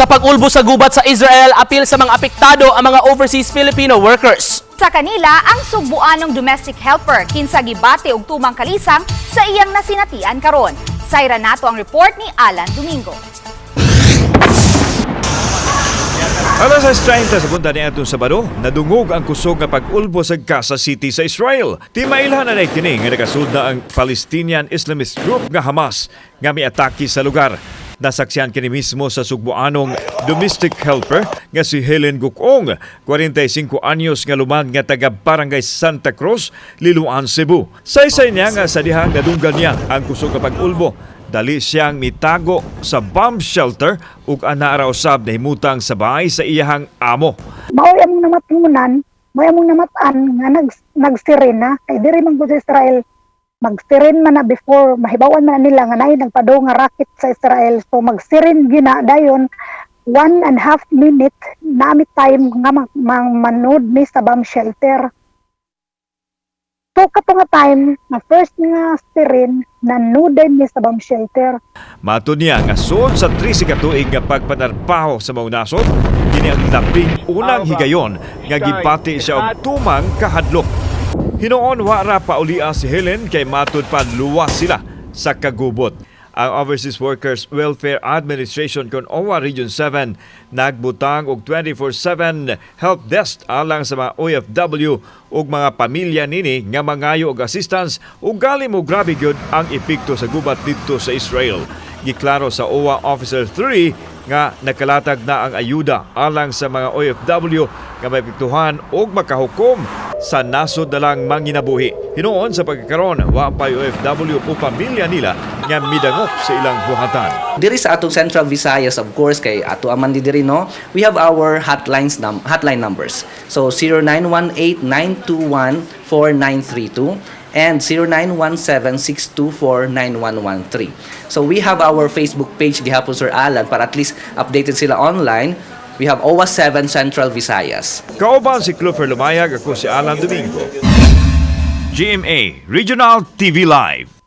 Sa pag-ulbo sa gubat sa Israel, apil sa mga apektado ang mga overseas Filipino workers. Sa kanila ang sugbuanong domestic helper kinsa gibati og tumang kalisang sa iyang nasinatian karon. Sayra nato ang report ni Alan Domingo. Alas 6:30 sa buntag niadtong Sabado, nadungog ang kusog nga pag-ulbo sa Gaza City sa Israel. Di mailhan na kini nga nakasud na ang Palestinian Islamist Group nga Hamas nga miatake sa lugar. Nasaksihan kini mismo sa sugbuanong domestic helper nga si Helen Gukong, 45 anyos nga lumad nga taga Barangay Santa Cruz, Liloan, Cebu. Saysay niya nga sa dihang nadunggan niya ang kusog nga pag-ulbo, dali siyang mitago sa bomb shelter ug ana ra usab nahimutang sa bahay sa iyahang amo. Mao'y among namatngunan, mao'y among namatan nga nagsirena kay diri man gud sa Israel magsiren man na before mahibawan man na nila nga naay nagpadong nga rocket sa Israel. So magsiren gina dayon, 1.5 minute nami time nga manood mi sa bomb shelter. So kato nga time nga first nga siren, nanuday mi sa bomb shelter. Matud niya nga suod sa 13 ka tuig nga pagpanarbaho sa maong nasod, kini ang labing unang higayon nga gibati siya og tumang kahadlok. Hinuon wa ra paulia si Helen kay matud pa luwas sila sa kagubot. Ang Overseas Workers Welfare Administration kon OWWA Region 7 nagbutang og 24/7 help desk alang sa mga OFW ug mga pamilya nini nga mangayo og assistance ug gali mo grabe gyud ang epekto sa gubat didto sa Israel. Giklaro sa OWWA Officer 3 nga nakalatag na ang ayuda alang sa mga OFW nga maepektuhan ug makahukom sa nasod na lang manginabuhi. Hinuon sa pagkakaron, wa pa'y OFW o pamilya nila nga midangop sa ilang buhatan. Diri sa atong Central Visayas, of course, kay ato aman di diri, no, we have our hotline numbers. So 0918-921-4932 and 0917-624-9113. So we have our Facebook page gihapon, Sir Alan, para at least updated sila online. We have OWWA 7 Central Visayas. Kauban si Clover Lumayag, ako si Alan Domingo. GMA Regional TV Live.